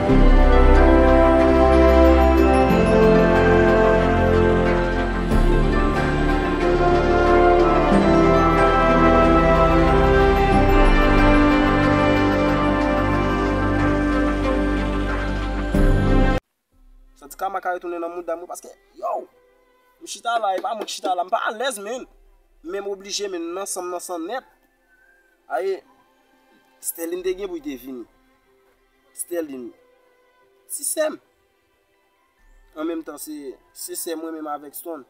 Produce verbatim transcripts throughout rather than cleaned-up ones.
Santi kama ka retounen nan mouda m wi, paske, yo, m chita la, e pa mwen ki chita la, m pa alèz, menn. Men m oblije, menn, nan san m, nan san nèt. Aye, Sterline te gen pou l te vini. Sterline, se sè m. An menm tan, se, se sè mwen menm avèk Stone.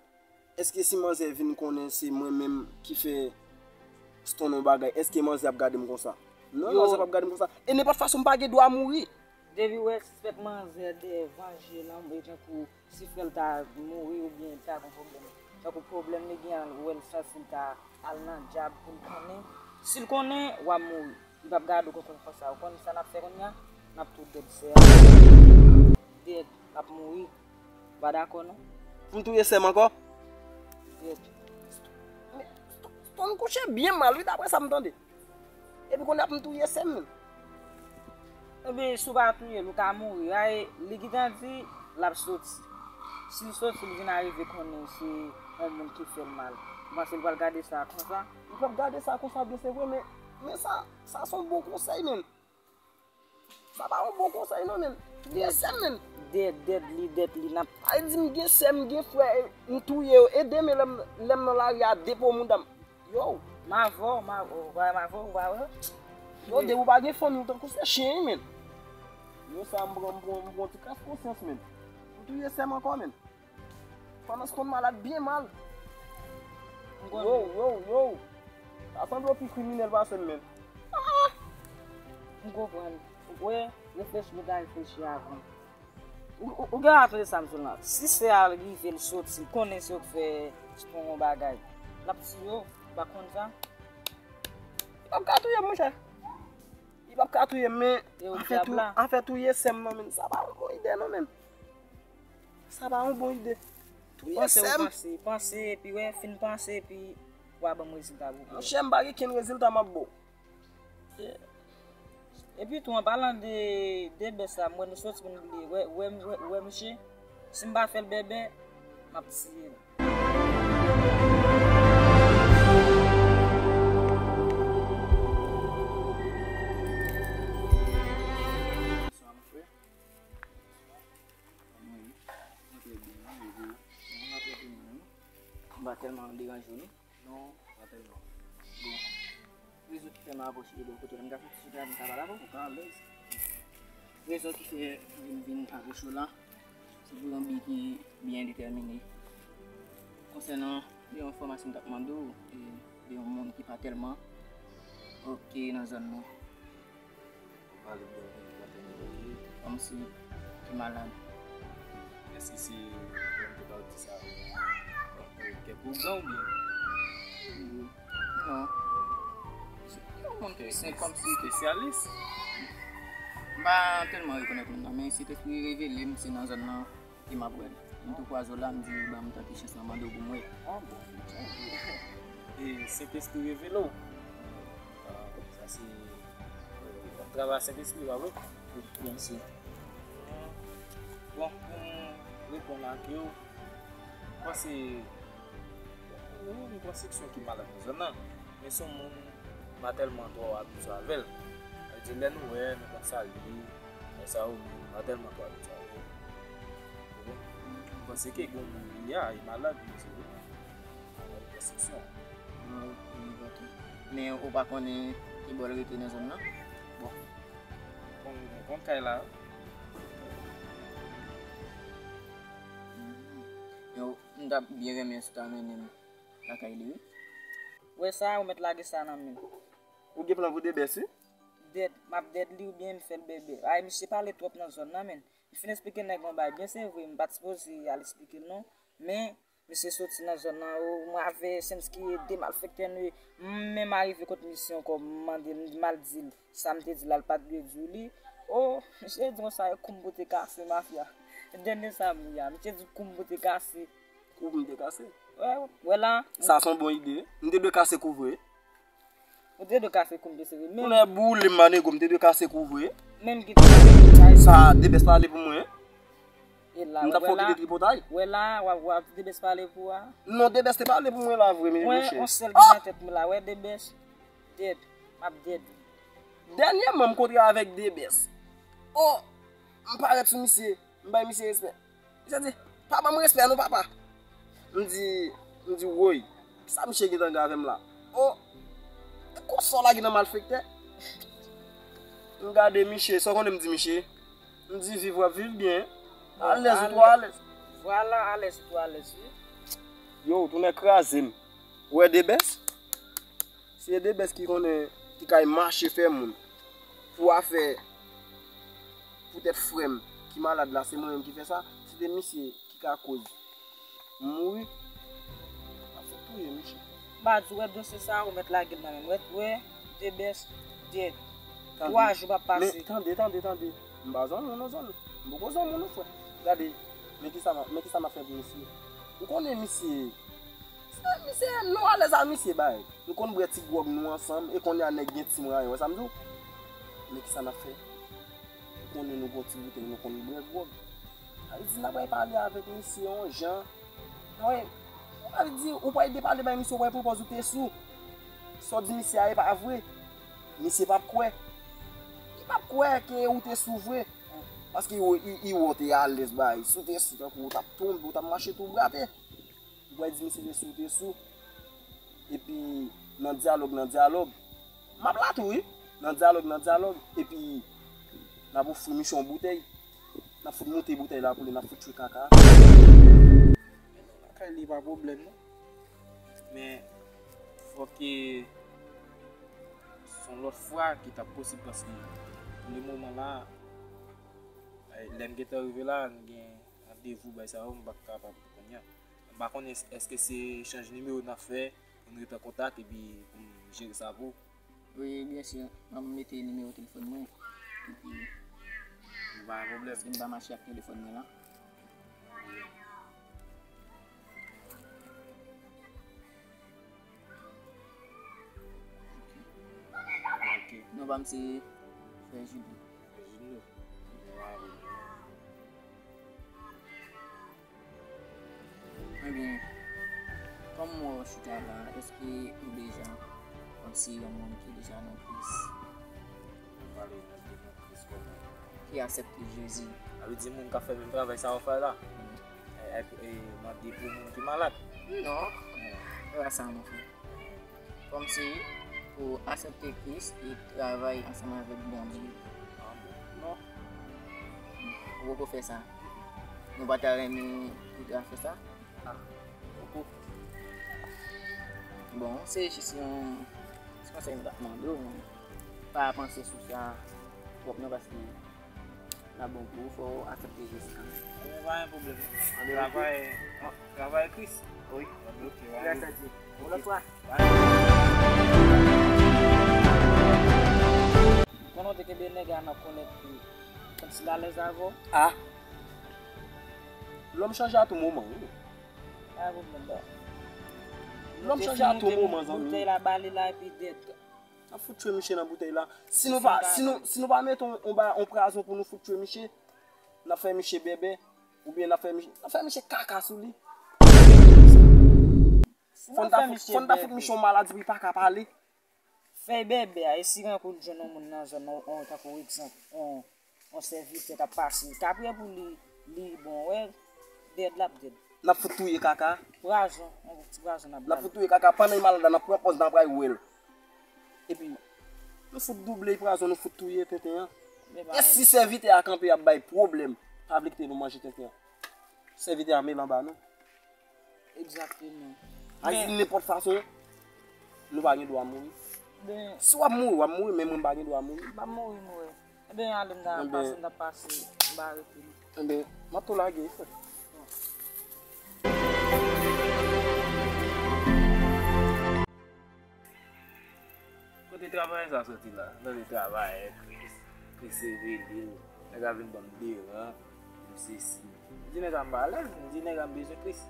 Èske si manzè vin konnen se mwen menm ki fè Stone yon bagay, èske manzè ap gade m konsa? Non, manzè p ap gade m konsa. E nenpòt fason, m pa gen dwa mouri. Depi w wè sispèk manzè dèyè vanje lan, e tankou si frè l ta mouri oubyen ta gon pwoblèm. Tankou pwoblèm li gen an, ou wè l santi l ta al nan dyab pou l konnen. Si l konnen, w ap mouri. Li p ap gade w konsa, konsa. Ou konn sa n ap fè kounye a? N ap tou dèd sè a. Dèd, l ap mouri. Ou pa dakò, non? Pou m touye sè m ankò? Dèd. Men, Stone kouche byen mal, wi, daprè sa m tande. Epi kounye a pou m touye sè m, menm. Ebyen, si w pa touye l, ou ka mouri. Ay, li gentan di, l ap soti. Si l soti, li vin arive konnen se yon moun ki fè l mal. Ou panse l pral gade sa konsa? Li p ap gade sa konsa, byen, se vre, men, men sa, sa se yon bon konsèy, menm. Sa pa yon bon konsèy, non, menm. Touye sè m, menm. Dèd, dèd li, dèd li, n ap. Ay di m gen sè, m gen frè, e, m touye yo. E demen, lè m, lè m nan lari a, depo mouda m. Yo, m avè w, m avè w, m avè w, m avè w. Yo, depi w pa gen fanmi, w tankou se chen, wi, menn. Yo, sa m pran, m pran, m pran ti kras konsyans, menn. M touye sè m ankò, menn. Pandan Stone malad byen mal. M konnen. Yo, yo, yo. Sa sanble w pi kriminèl pase m, menn. Ah! M konprann. Ou wè, reflechi nou ta reflechi avan. Ou, ou, ou gen atann sa m sou la. Si sè a rive l soti, konnen se ou k fè Stone yon bagay, l ap tiye w, ou pa konn sa? Li p ap ka touye m, monchè. Li p ap ka touye m, men afè tou, afè touye sè m nan, menn, sa pa yon bon ide, non, menn. Sa pa yon bon ide. Touye sè m. Panse, panse, epi wè, fin panse, epi w a ban m rezilta pou ou. Monchè, m pa gen kenn rezilta m ap ba w. Epi tou, an palan de, de bèf sa, m wè nou soti pou nou bliye. Wè, wè, wè, wè, misye, si m pa fè l bèbè, m ap tiye l. M pa tèlman deranje w, non. Non, pa tèlman. Bon. Rezon ki fè m apwoche de bò kote w la, m ka fè ti chita, m ka pale avè w? Ou ka alèz. Rezon ki fè m vin apwoche w la, se pou yon bi ki byen detèmine. Konsènan yon enfòmasyon m t ap mande w, e, de yon moun ki pa tèlman oke nan zòn nan. Pale de yon moun ki pa tèlman oke. Kòmsi ki malad. Èske se moun ki pa di sa kèk ougan oubyen? Non. Se yon moun ki senp kòmsi. Espesyalis? M pa tèlman rekonèt moun nan, men Sentespri revele m se nan zòn nan. Ki m ap wè l. M tou kwaze w la, m di, ban m tante chans lan, mande w pou m wè. Ah bon, ok. E Sentespri revele w. Ah, sa se, e, yon travay Sentespri, pa vre? Wi, byen si. Bon, pou m reponn ak yo, m panse, wi, m panse ki se yon ki malad nan zòn nan. Men se yon moun m pa tèlman twò abitye avè l. Sa vle di, lè nou wè, nou konn salye, men sa yo menm, m pa tèlman twò abitye avè l. Ou konprann? M panse ke gen yon moun li a, li malad, li se malad pèsepsyon. Ah, ok, ok. Men ou pa konnen ki bò l rete nan zòn nan? Bon. Konn, konn kay la. Yo, m t ap byen renmen si w ta mennen m lakay li, wi. Wè sa, ou mèt lage sa nan men l. Ou gen plan pou de bèf, wi? Dèd, m ap dèd li oubyen m fè l bèbè. Ay, misye pale twòp nan zòn nan, menn. M fin eksplike nèg yon bagay byen, se vre, m pa t sipoze al eksplike l, non. Men, misye soti nan zòn nan, o, mwen avè Sentespri ede malfektè nou ye. M menm arive kot misye ankò, m mande l, m mal di l. Sa m te di la, l pa t dwe di w li. O, misye di konsa, e kou m pou te kase, mafya. Dènye sa m ri a, misye di kou m pou te kase. Kou m te kase? Wè, wè la. Sa se yon bon ide. M te dwe kase kou vre. Ou te dwe kase kou m te sere, men. Kounye a boule m, manego, m te dwe kase kou vre. Menm ki te pale pou sa. Sa Debès pale pou mwen. E la, m t ap fè w kite tripotay. Wè la, w ap, w ap Debès pale pou a. Non, Debès te pale pou mwen la vre, men mwen, on sèl ki nan tèt mwen la, wè Debès, dead, m ap dead. Dènyèman, m kontre avèk Debès. Oh, m parèt sou misye, m bay misye respè. Misye di, pa ban m respè non papa. M di, m di, woy, kisa misye gentan gen avè m la? Oh, e konsa w lage nan malfektè? M gade misye, sa w konnen m di misye? M di, viv w ap viv byen. Alèz ou twò alèz. Vwala, alèz ou twò alèz wi. Yo, ou tounen kraze m. Ou wè Debès? Se Debès ki konnen, ki kay mache fè moun. Pou afè, poutèt frè m ki malad la, se mwen menm ki fè sa. Se te misye ki ka koz m mouri. Ap fè touye misye. M pa di w wè dosye sa, ou mèt lage l nan men m. Wè, wè, Debès, dead. Twa jou p ap pase. Men tande, tande, tande. M pa zanmi w non zanmi. M poko zanmi w non frè. Gade, men kisa m ap, men kisa m ap fè pou misye. Ou konnen misye, se misye, nou alèz a misye bay. Nou konn bwè ti gwòg nou ansanm, e kounye a nèg gen ti mwayen, wè sa m di w? Men kisa n ap fè? Ou konnen nou gon ti boutèy, nou konn bwè gwòg. Sa vle di n ap pale avèk misye yon jan. Sa vle di, ou pral depale bay misye, ou pral pran pòz ou te sou. Sa w di misye a, e pa vre. Misye p ap kwè. Li p ap kwè ke ou te sou vre. Paske li, li, li wè w te alèz bay. Si w te sou, tankou ou t ap tonbe, ou t ap mache tou bwate. Ou pral di misye te sou, te sou. Epi nan dyalòg, nan dyalòg. M ap la tou wi. Nan dyalòg, nan dyalòg. Epi n ap ofri misye yon boutèy. N ap fout moute boutèy la pou li, n ap fout tchwe kaka. Lakay li pa pwoblèm non. Men fòk se yon lòt fwa ki t ap posib paske pou le moman la, lè m gentan rive la, m gen randevou bay sa yo, m p ap kapab kounye a. M pa konnen èske se chanj nimewo n ap fè pou n ret an kontak epi pou m jere sa pou ou. Wi, byen si, m ap mete nimewo telefòn mwen. Epi, pa gen pwoblèm. Paske m pa mache ak telefòn mwen la. Non pa m se frè Jidou. Frè Jidou. Ebyen, kòm m wè w chita la, èske ou deja kòmsi yon moun ki deja nan Kris? Ou pale nan de moun Kris kòman? Ki aksepte Jezi. Sa vle di moun k ap fè menm travay sa w ap fè la? E, e, mande pou moun ki malad? Non. E pa sa non frè. Kòmsi pou aksepte Kris e travay ansanm avèk Bondye. Non. Ou poko fè sa. Nou pa ta renmen ou ta fè sa? Ah, poko. Bon, se jis yon ti konsèy m t ap mande w, men pa panse sou sa twòp non, paske Sa bon pou ou, fò w aksepte Jezi kanmenm. Ebyen, pa gen pwoblèm. Travay, travay Kris. Wi. Ebyen, oke, pa gen pwoblèm. Yon lòt fwa. Konnen w te kenbe nèg la nan kòlèt li, kòmsi l alèz avè w. Ah. Lòm chanje a tou moman, wi. Pa gen pwoblèm, bro. Lòm chanje a tou moman, zanmi. Boutèy la ba li la epi dead. N ap fout tchwe miche nan boutèy la. Si nou pa, si nou, si nou pa mete yon, yon ba, yon prazon pou nou fout tchwe miche, n ap fè miche bèbè, oubyen n ap fè miche, n ap fè miche kaka sou li. Fò n ta fout, fò n ta fout miche yon maladi pou li pa ka pale. Fè bèbè a, e si rankou l jwenn yon moun nan zòn nan, yon, tankou egzanp, yon, yon sèvitè k ap pase, ta prè pou li, li bon, wè, dèd l ap dèd. N ap fout touye kaka. Prazon, yon ti prazon n ap ba li. N ap fout touye kaka, pandan l malad la, n ap pran pòz, n ap pral wè l. Epi, nou fout double prazon, nou fout touye tenten an. E si sèvitè a kanpe ap bay pwoblèm, pa vle kite nou manje tenten an? Sèvitè a mele anba nou. Egzakteman. A di nenpòt fason, nou pa gen dwa mouri. Si w ap mouri, w ap mouri, men mwen m pa gen dwa mouri. M ap mouri, m wè. Ebyen, ale m ta pase, m ta pase, m pa rete non. Ebyen, m ap tou lage wi, frè. Kote travayè sa soti la? Tande travayè, Kris, Kris revele l. Nèg la vin ban m deran, m sesi. M di nèg la m pa alèz, m di nèg la m bezwen Kris.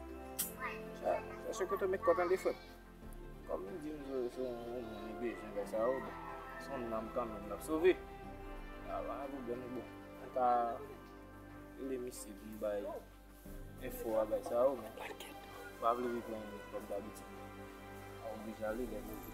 Chè, chèche kote w met kò w tande frè m. Kòm m di m se, se yon moun li bezwen fè sa yo, bon, se yon nanm kanmenm l ap sove. A, pa gen pwoblèm, bon. Mwen ka rele misye pou m bay enfo a bay sa yo, men m pa vle reprann kòm dabitid. A, oblije ale lè m rive.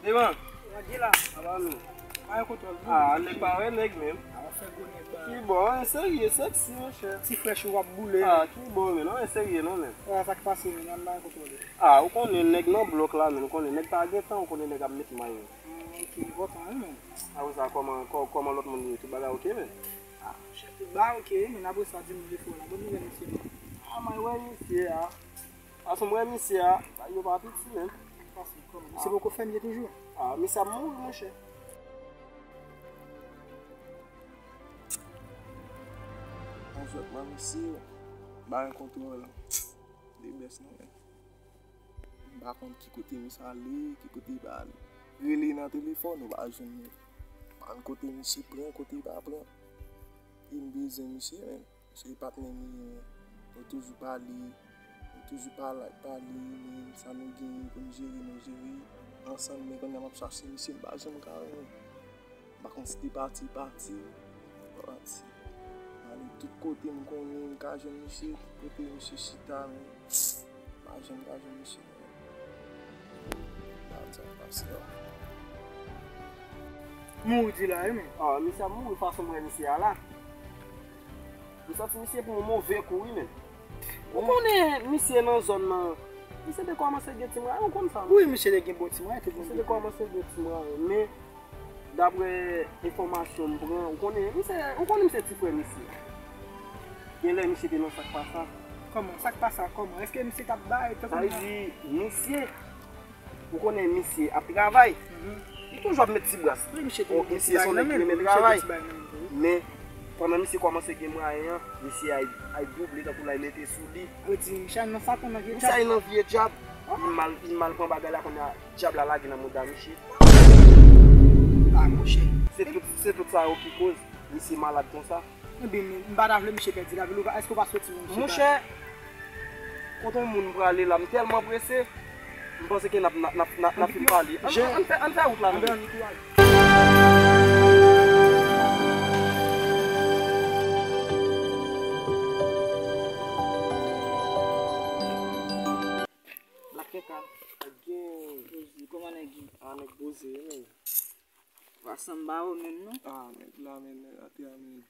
Devan. Wadi la. Aba nou. Pa yon kontwòl. Ah, nèg pa wè nèg menm. Ah, w ap fè gwo nèg ba. Ki bon, en serye, sexy, monchè. Ti frèch ou w ap boule. Ah, ki bon, men, non, en serye, non, men. Ah, sa k pase, men, an ba yon kontwòl. Ah, ou konnen nèg nan blòk la, men, ou konnen nèg pa gen tan, ou konnen nèg ap met may yo. Ah, ok, enpòtan, wi, men. Apre sa, kòman, kò-, kòman lòt moun yo ye? Tout bagay ok, men? Ah, monchè, tout bagay ok, men apre sa, di m defo la. Bon nouvèl, mesye. Ah, mwen wè misye a. Fason m wè misye a, bagay yo pa piti, men. Fason kòman? Misye poko fèmye toujou? Ah, misye ap mouri, monchè. Anvlòp mwen, misye, ba yon kontwòl. De bès, non, men. M pa konn ki kote misye ale, ki kote li pa ale. Rele nan telefòn, ou pa jwenn li. Pa konn kote misye pran, kote li pa pran. E m bezwen misye, men. Se patnè m li ye, men. Nou toujou pale, nou toujou pale, pale, men sa nou genyen pou n jere, nou jere ansanm, men kounye a m ap chache misye, m pa janm ka wè l. M pa konn si li pati, li pati, li pa pati. M ale tout kote m konnen m ka jwenn misye, tout kote misye chita, men m pa janm ka jwenn misye. Gad sa k pase la. Mouri di la, wi, men. Ah, misye ap mouri fason m wè misye a la. M santi misye pran yon move kou, wi, men. Ou konnen misye nan zòn nan. Misye te kòmanse gen ti mwayen, ou konn sa, wi, misye te gen bon ti mwayen, tout moun. Misye te kòmanse gen ti mwayen, men daprè enfòmasyon m pran, ou konnen, misye, ou konnen misye ti frè misye. Genlè misye te nan sa k pa sa. Kòman? Sa k pa sa? Kòman? Èske misye t ap bay? Sa vle di, misye, ou konnen misye ap travay. Mhm. Li toujou ap met ti bras. Wi, misye toujou gen ti bagay nan men l, misye gen ti bagay nan men l tou, wi. Men, pandan misye kòmanse gen mwayen an, misye ay, ay double tankou l ay mete sou li. Sa vle di, misye al nan Satan, nan vye djab. Misye al nan vye djab. Li mal, li mal pran bagay la, kounye a, djab la lage nan mouda misye. Ah, monchè. Se tout, se tout sa yo ki koz misye malad konsa. Ebyen, men, m pa ta vle misye pèdi lavi l, ou pa, èske ou pa soti, monchè? Monchè, kote yon moun prale la, m tèlman prese, m panse ke n ap, n ap, n ap, n ap, n ap fin pale. Ann, ann fè, ann fè wout la, ann fè wout la. Black Keka. Ok. Poze, kòman nèg ye? Ah, nèg poze, men. Pa sanm ba ou menm, non? Ah, nèg la, men, nèg atè a, men.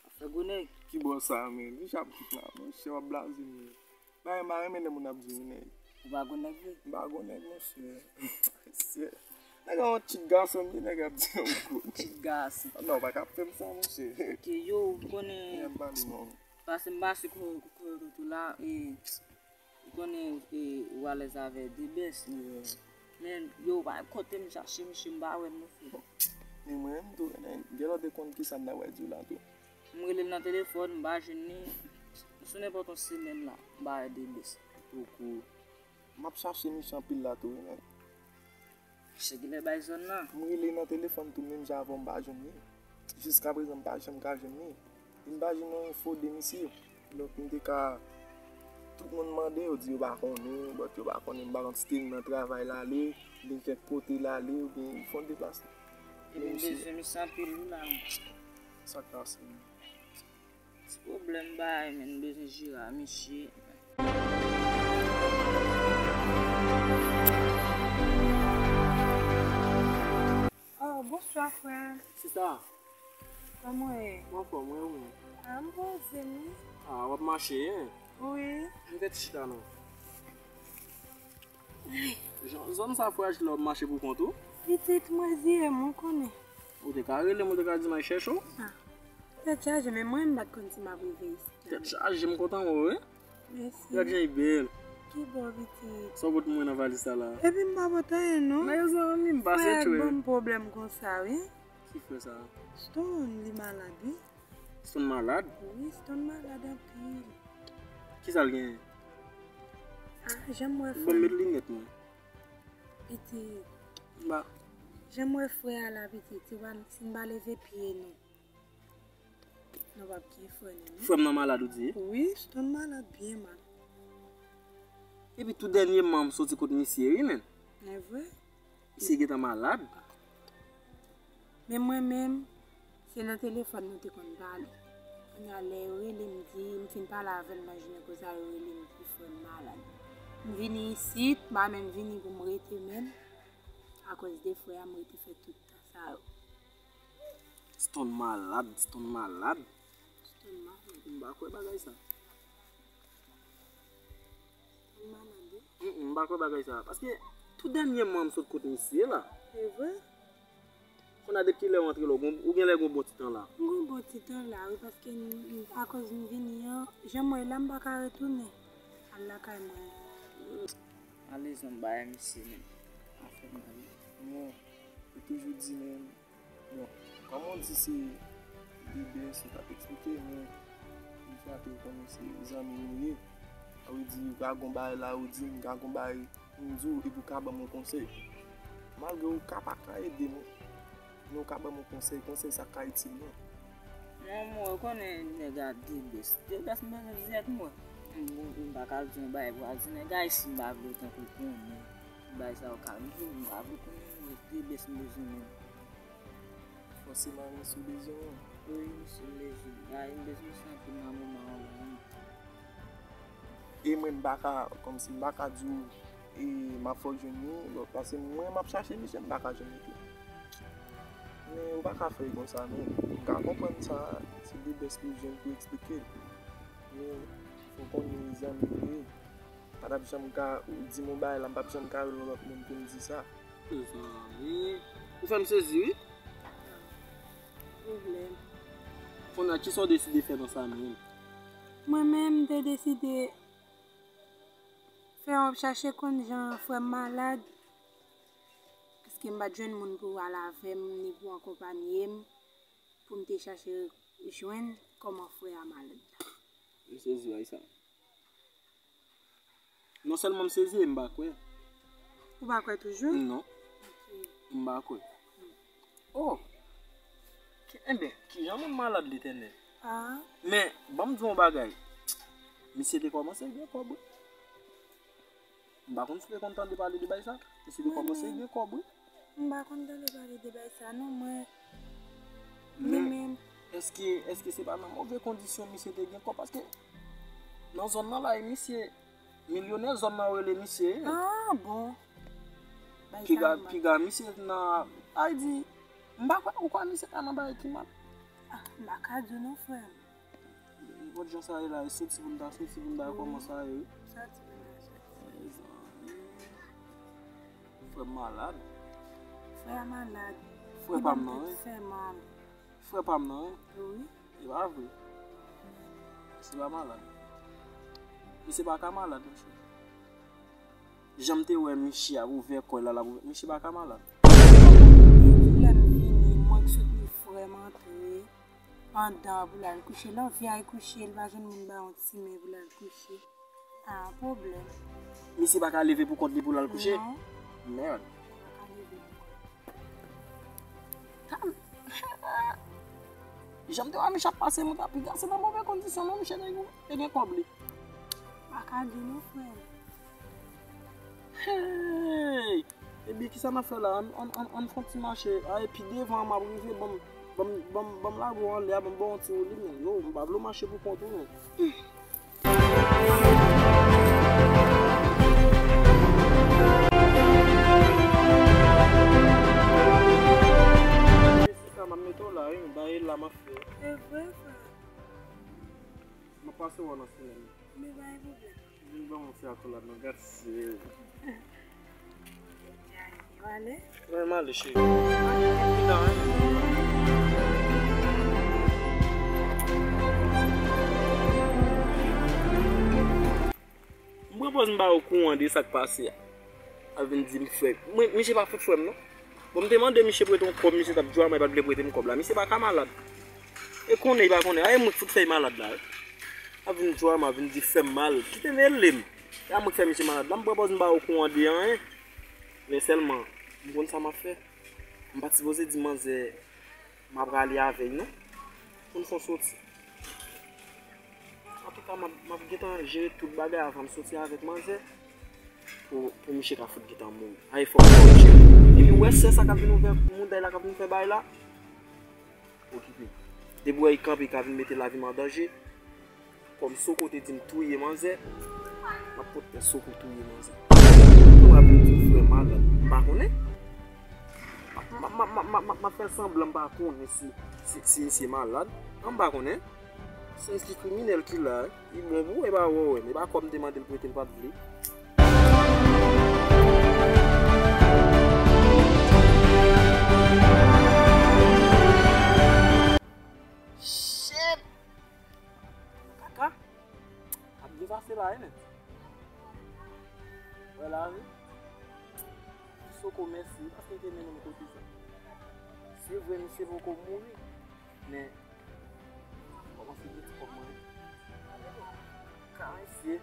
Afè gwo nèg. Ki bò sa, men? Li chap la, monchè, w ap blaze m, men. Bagay m pa renmen lè moun ap di m nèg. Ou pa gwo nèg vre? M pa gwo nèg, monchè. Monchè. Nèg an yon ti gason, men nèg ap di m gwo nèg. Ti gason. Non, pa ka fè m sa, monchè. Ok, yo, ou konnen. Nèg ap pale, non. Pase m pase ko-, ko-, kote la, e, ou konnen, e, ou alèz avè de bès. Yeah. Men, yo, pa kote m chache misye, m pa wè l non frè. Ni mwen menm tou, men, gen lè w te konn kisa m ta pral di w la tou. M rele l nan telefòn, m pa jwenn li. Sou nenpòt yon semèn la, m pa wè de bès. Poko. M ap chache misye anpil la tou, wi, men. Misye genlè bay zòn nan. M rele nan telefòn tou, menm jan avè w, m pa jwenn li. Jiskaprezan, m pa janm ka jwenn li. E m pa jwenn yon enfo de misye. Donk, m te ka, tout moun mande, yo di yo pa konnen, but yo pa konnen, m pa konn si te nan travay l ale, oubyen kèk kote l ale, oubyen l fè yon deplasman. Ebyen, m bezwen misye anpil, wi, la, men. Sa k pase, men? Ti pwoblèm bagay, men, m bezwen jere a misye. Oh, bonswa, frè. Sista. Kòman w ye? Mwen anfòm, wi, ou menm? Ah, m poze m, wi. Ah, w ap mache, en? Wi. M te chita, non. Jan, zòn sa frajil la, w ap mache pou kont ou? Pitit mwen ziye m, ou konnen. Ou te ka rele m, ou te ka di m al chèche w. Ah. Tèt chaje, men mwen, m pa t konn si m ap rive isit la. Tèt chaje, m kontan wè w, wi. Mèsi. Gad jan li bèl. Ki bò, pitit? Sa w pot mwen nan valiz sa la? Epi m pa pot anyen, non. Mezanmi, m pase tchwe. Frè a ban m pwoblèm konsa, wi. Ki frè sa? Stone, li malad, wi. Stone malad? Wi, Stone malad anpil. Kisa l genyen? Ah, jan m wè frè m. Bon, met linèt mwen. Pitit. Ba. Jan m wè frè a la, pitit, si w pa, si n pa leve pye nou. Nou p ap gen frè nou, non. Frè m nan malad, ou di? Wi, Stone malad byen mal. Epi tou dènyèman, m soti kot misye, wi, menn. E vre? Misye gentan malad. Men mwen menm, se nan telefòn nou te konn pale. Kounye a, lè yo rele m, di, m fin pale avè l nan jounen konsa, yo rele m, di frè m malad. M vini isit, m pa menm vini pou m rete menm. Akoz de frè a, m rete fè tout tan sa yo. Stone malad, Stone malad. Stone malad. M pa kwè bagay sa. Stone malad, wi. Mm, mm, m pa kwè bagay sa. Paske tou dènyèman, m sot kot misye la. Se vre? Kounye a depi kilè w antre la, ou gon-, ou genlè gon bon ti tan la. M gon bon ti tan la, wi, paske m, m, akoz m vini an, jan m wè la, m pa ka retounen al lakay mwen. Alezon bay misye menm. Afè mwen. Bon, ou toujou di menm. Bon, kòman w di se de bès ou t ap eksplike, men yon fwa ke kòm se zanmi nou ye, sa vle di, ou ka gon bagay la, ou di m, ka gon bagay m di w, epi w ka ban m yon konsèy. Malgre ou ka pa ka ede m, men ou ka ban m yon konsèy, konsèy sa ka itil mwen. Mwen, mwen, ou konnen nèg a de bès. De bès m bezwen dirèk mwen. M, m, m pa ka di yon bagay pou al di nèg a, si m pa vle tankou konnen bagay sa yo ka rive, m pa vle konnen mwen de bès m bezwen menm. Fòseman, misye bezwen ou. Wi, misye bezwen. Ay, m bezwen misye anpil nan moman an la, wi. E mwen, m pa ka, kòmsi m pa ka di w, e, m ap fè w jwenn li, lòt, paske mwen, m ap chache misye, m pa ka jwenn li tou. Men ou pa ka fè l konsa, non. M ka konprann sa, se de bès pou jwenn pou eksplike l. Men, fò w konnen zanmi nou ye. Pa t ap janm ka di m yon bagay la, m p ap janm ka rele yon lòt moun pou m di sa. Mezanmi, ou fè m sezi, wi. Pwoblèm. Kounye a, kisa w deside fè nan sa menm? Mwen menm, m te deside fè yon chache konn jan frè m malad, paske m pa t jwenn moun pou al avè m, ni pou akonpanye m, pou m te chache jwenn kòman frè a malad la. M sezi, wi, sa. Non sèlman m sezi, m pa kwè. Ou pa kwè toujou? Non. Ok. M pa kwè. Oh! Ki, enben, kijan moun malad, Letènèl? Ah. Men, ban m di w yon bagay. Misye te kòmanse gen kòb, wi. M pa konn si w te konn tande pale de bagay sa. Misye te kòmanse gen kòb, wi. M pa konn tande pale de bagay sa non, mwen. Men, men menm. Èske, èske se pa nan move kondisyon misye te gen kòb? Paske nan zòn nan la, e misye, milyonè zòn nan yo rele misye. Ah, bon. Bagay sa piga, m pa piga misye nan, ay di, m pa kwè, ou kwè misye ta nan bagay ki mal? Ah, m pa ka di w non, frè m. Nenpòt jan sa ye la, e soti pou n ta soti, pou n ta wè kòman sa ye, wi. Soti pou n ta soti. Mezanmi. Frè m malad. Frè a malad. Frè pa m nan, wi. Li ban m tèt fè mal. Frè pa m nan, wi. Wi. E pa vre. Misye pa malad. Misye pa ka malad, monchè. Jan m te wè Michi ap ouvè kò l la, l ap ouvè. Michi pa ka malad. Lè m vini, mwen k soutni frè m antre anndan pou l al kouche. L anvi al kouche, l pa jwenn moun ba yon ti men pou l al kouche. Ah, pwoblèm. Misye pa ka leve pou kont li pou l al kouche? Non. Mèd. Misye pa ka leve pou kont li. Jan m te wè Michi ap pase, mwen ta piga, se nan move kondisyon, non, monchè, nèg yo te gen kòb li. Pa ka di non, frè m. Hey! Ebyen, kisa n ap fè la? Ann, ann, ann, ann fè yon ti mache. A, epi devan an, m ap rive, ban m, ban m, ban m, ban m lage w anlè a, ban m ba w yon ti woule, men. Yo, m pa vle w mache pou kont ou, men. Se sa, m ap mete w la, wi, bagay la m ap fè. Se vre, frè. M ap pase wè w nan semèn nan. Men pa gen pwoblèm. Vin ban m yon ti akolad non, gad se. Ou ale? Wi, m ale, cheri. M pran M ba ou kouran de sa k pase a. Al vin di m frè. Mwen, misye pa fout frè m non. Bon, m te mande misye prete yon kòb, misye t ap djwamay, pa t vle prete m kòb la. Misye pa ka malad. E konnen li pa konnen. A, e mwen k fout fè l malad la wi. Al vin djwamay, vin di fè m mal. Kite mele m. E a mwen k fè misye malad la. M pran pòz m ba ou kouran de anyen. Men sèlman, m konn sa m ap fè. M pa t sipoze di manzè m ap rale avè l non. Pou n fè yon soti. Antouka, m ap, m ap gentan jere tout bagay avan m soti avèk manzè. Pou, pou misye ka fout gentan mouri. Ay, fòk m fè yon jere. Epi w wè sè sa k ap vin ouvè mouda l la, k ap vin fè bagay la? Okipe. Depi w wè l kanpe, l ka vin mete lavi m an danje. Kòm Soko te di m touye manzè, m ap pot pè Soko touye manzè. Ou ap vin di m frè malad. M pa konnen. M ap, m ap, m ap, m ap, m ap, m ap fè sanblan m pa konnen si, si, si misye malad. An m pa konnen. Sens ki kriminèl ki la, li bon pou ou, e pa wè, wè, e pa kòb m te mande l prete l pa t vle. Shit! Kaka! Ap byen pase la wi, men. Wè la wi. Soko mèsi, paske l te mennen m kote sa. Se vre, misye poko mouri, men m kòmanse gen ti kòb mwen. Karesye.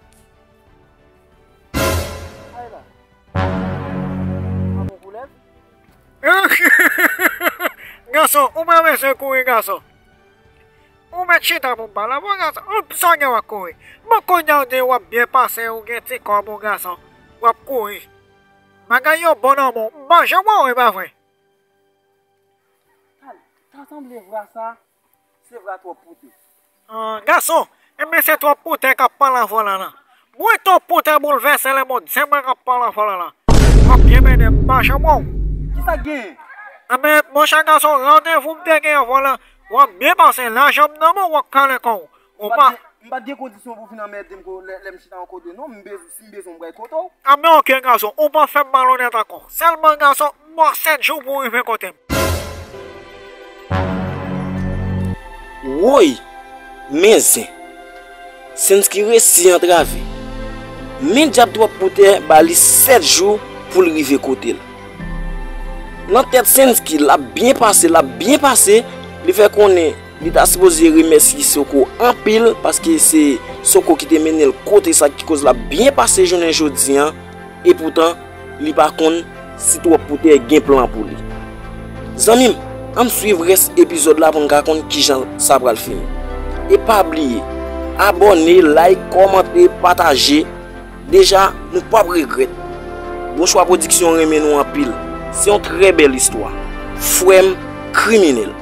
Ay la. Pa bon koulèv? Gason, ou pa bezwen kouri, gason. Ou mèt chita pou m pale avè w, gason. Ou sa w gen w ap kouri? Bon, kounye a w di w ap byen pase, ou gen ti kòb ou, gason. W ap kouri. Bagay yo bon nan men w. M pa janm wè w, e pa vre? Tal, ta sanble vra sa. Se vra twòp poutè. Ah, gason, enben se twòp poutè k ap pale avè w la, la. Mwen twòp poutè boulvèse lemonn, se mwen k ap pale avè w la, la. W ap byen mède m, m pa janm wè w. Kisa k genyen? Enben, monchè gason, randevou m te gen avè w la, w ap byen pase, lajan m nan men w, w ap kale kò w. Ou pa. M pa t gen kondisyon pou w vin anmède m ko-, lè, lè m chita yon kote, non, m bezwen, si m bezwen w, m pral kote w. Enben, oke, gason, ou pa fè m malonèt ankò. Sèlman, gason, m ba w sèt jou pou w rive kote m. Woy! Men zen! Sensky resi antrave. Men dyab twòp poutè ba li sèt jou pou l rive kote l. Nan tèt Sensky, l ap byen pase, l ap byen pase, li fè konnen li ta sipoze remèsye Soko anpil, paske se Soko ki te mennen l kote sa ki koz l ap byen pase jounen jodi an. Epoutan, li pa konn si twòp poutè gen plan pou li. Zanmi m, ann swiv rès epizòd la pou n ka konn kijan sa pral fini. E pa bliye, abòne, like, kòmante, pataje. Deja, nou p ap regrèt. Bon Chwa Pwodiksyon renmen nou anpil. Se yon trè bèl istwa. Frè m kriminèl.